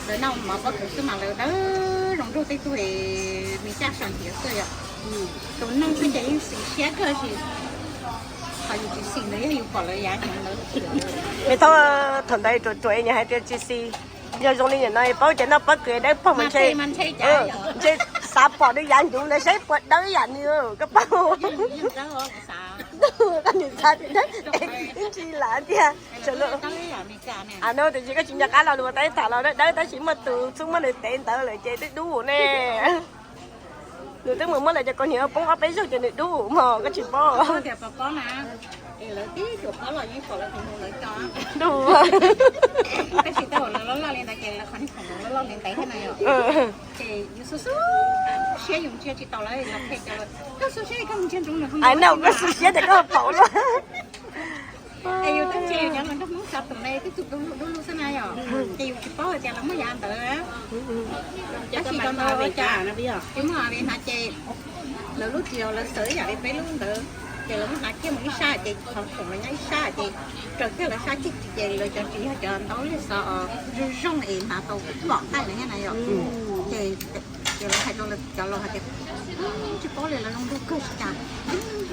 Lawv noj mov pob kws xwb mas lawv dawb zoo nraug tej tug me caj sawv ntiav xwb yom. Tus neeg xwb ces yeej xis siab kawg, tab sis qhov yus tsis xis ntawd yog yus pom lawv yav hnyuv ntawd. Me thaum, thaum ntawd ruam ruam nyias hais tias tsis xis, yog zoo li nim no paub tias noj pob kws dawb paug mas ntshe, ntshe xav pom nws yav hnyuv ntawd saib puas dawb yam nws, koj paub. Koj nim xav tias dawb, ib ntsis lam tiag. Sawv lub, no tiam sis koj tsis nco qab los lus tab tham los dawb dawb tab sis muaj tus txhub muab nws tev ntawd lawm ces twb dub ne. Nws twb mus muab lawv cov kaus hniav poob ob peb zaug ces nws dub mog, koj tsis paub. Dub. Tab sis tej uas lawv loj loj li ntawd ces lawv qhov niag khoom loj loj li ntawd thiab na yom. Ces yus xub xub siab yus ntsia tsis tau lawv los qhia cov, koj xub siab koj mus ntsia ntsoov nws. Ai no koj xub siab tias koj pom luaj. Es yus twb ntsia cov hluas nraug Hmoob xav tus ne twb txu dub lug dub lug xwb na yom, ces yus tsis paub hais tias lawv muaj yav ntawd. Tab sis rau ntawd cas tsis muaj li hnav ces lawv lub tsis yog lawv xaws ib yam li peb lub ntawd, ces lawv muab hnav kiag mus ib sab ces qhov khoom los nyob ib sab ces raws kiag lawv sab ceg ces lawv cov tsis yog cov ntaub lej xov zoo zoo es hnav tau pom qaij lawm thiab na yom. Ces ces lawv hais rau lawv cov laus hais tias, tsis paub li lawv zoo nraug kawg tsis cas,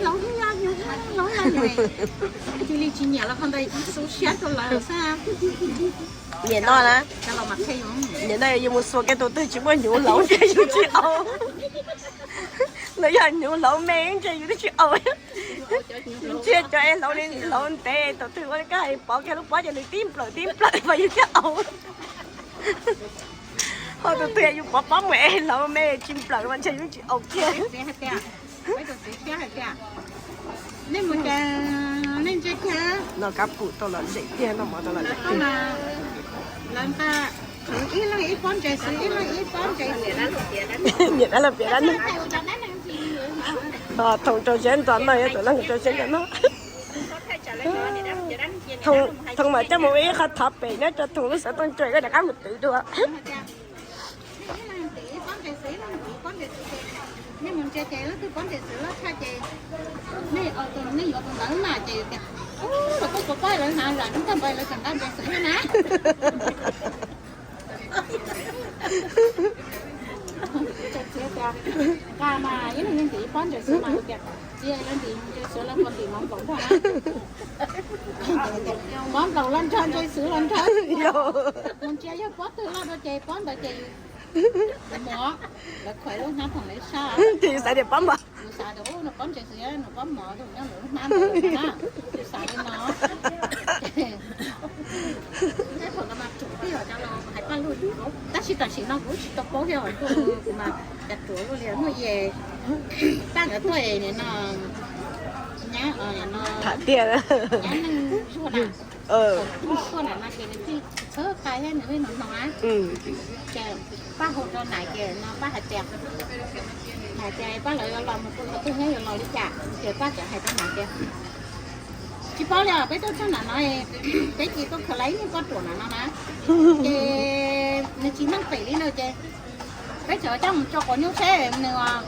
laus laus laus cia li tsis nyiam los qhov ntawd xub siab rau lawv xwb. Nim no na, nim no yus mus xuas kiag tus twg tsis muaj hnyuv hlauv ntshe yus tsis aus. Los yog hnyuv hlauv me ntshe yus twb tsis aus. Ntshe cov es hlauv li hlauv ntev tus twg ua li koj hais pov kiag lub pob ces nws tib nplawm tib nplawm mas yus thiaj aus. Ho tus twg yus pov pob mus es hlauv me tsis nplawm mas ntshe yus tsis aus kiag. Nej mus cas, nej ntsia cas. No kab pum tau los zem tiag, noj mov tau los zem tiag. Lawv nqa ib leeg ib pob ntses xwb, ib leeg ib pob ntses. Niam dab laug piav dab neeg. Thoom rau siab ntso noj, yog tus leej rau siab ntso noj. Thoom mas coj mus ib qho thov pem nyob rau Thoom lub xov tooj cua koj rov qab mus twv dua. Nej mus ntsia ces leej twg pob ntses xwb loj tshaj ces nej, nej yuav tus ntawd mas ces tias, los koj tus pab lawv hnav zam tag npaum lawv tseem nqa ntses xwb thiab na. Nqa mas ib leeg ib pob ntses xwb mas tias, txiv leej ntim ntses xwb los puas ntim mov nplaum nrog na. Mov nplaum los nrog ntses xwb los nrog. Mus ntsia yog pob twg loj dua ces pob ntawd ces mov, lawv khuam lub hnab thoom lawv sab. Ces yus xav tias pob mov. Yus xav tias nws pob ntses xwb, nws pob mov nyob lawv lub hnab ntawd na. Yus xav li no. Thaum no mas tsuas tij os, cov laus hais paj lug, tab sis tam sim no kuv tsis tau paub thiab os, kuv mas cas tsuav luaj li muaj es paj nkawd tuaj es nim no nyab, nim no tham tiag, nyab neej zuag na, tuaj na no ces nws tij txhawb qai thiab nws li no no na. Ces paj hu rau Nais ces no paj hais tias, Nais tias paj lawv yuav los mus pw qhov twg nyob yuav los li cas, ces paj txawm hais rau Nais tias, tsis paub li os, peb tuaj txog nram no, peb cia tuaj khaws lawv ib niag poj ruam nram no na, ces nws tsis meej pem li no ces peb tseem coj mus tso quav nyuj seb nws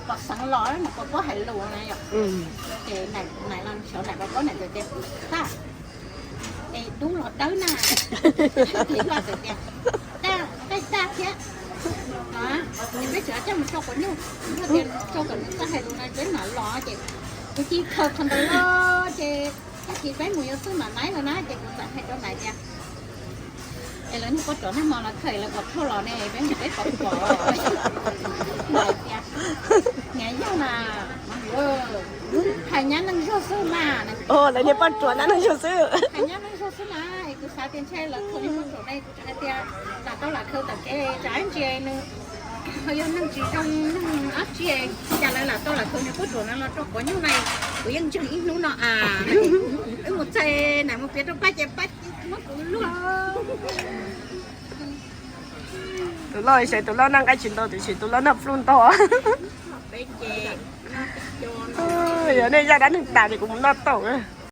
pom xeev los nws puas paub hais lus na yom. Ces Nais los xyov Nais puas paub, Nais tias, Tag, es dub los dawb na. Ces Paj txawm tias, Daj, daj thiab, es peb tseem coj mus tso quav nyuj, yog tias tso kom nws txawj hais lus no peb mam los. Ces kuv cia li khaws qhov ntawd los ces tag kis peb mus yuav xwb mam laib los na. Ces kuv txawm hais rau Nais tias, es lawv niag poj ruam nag hmo los khaws lawv kom plhuaj los ne, peb mus peb pom pom. Nais tias, niam yog mas, hais nyab neej zuag xwb mas. Lawv niag poj ruam nyab neej zuag xwb. Hais nyab neej zuag xwb mas, es kuv xav tias ntshe lawv khaws niag poj ruam ne, kuv tseem hais tias lam tau lam khaws tom kev tsam ib ntsis nws ho yog neeg tsis zoo neeg dab tsi, cas lawv lam tau lam khaws niag poj ruam no los rau quav nyuj na. Kuv yeej ntseeg ib hnub no a, wb mus txog Nais mus piav rau Paj ces Paj muab kuv luag. Tus loj, tus loj noj nqaij tsis ntau tiam sis tus loj noj pluj ntau. Yog nej zaj dab neeg tas ces kuv mus noj tau.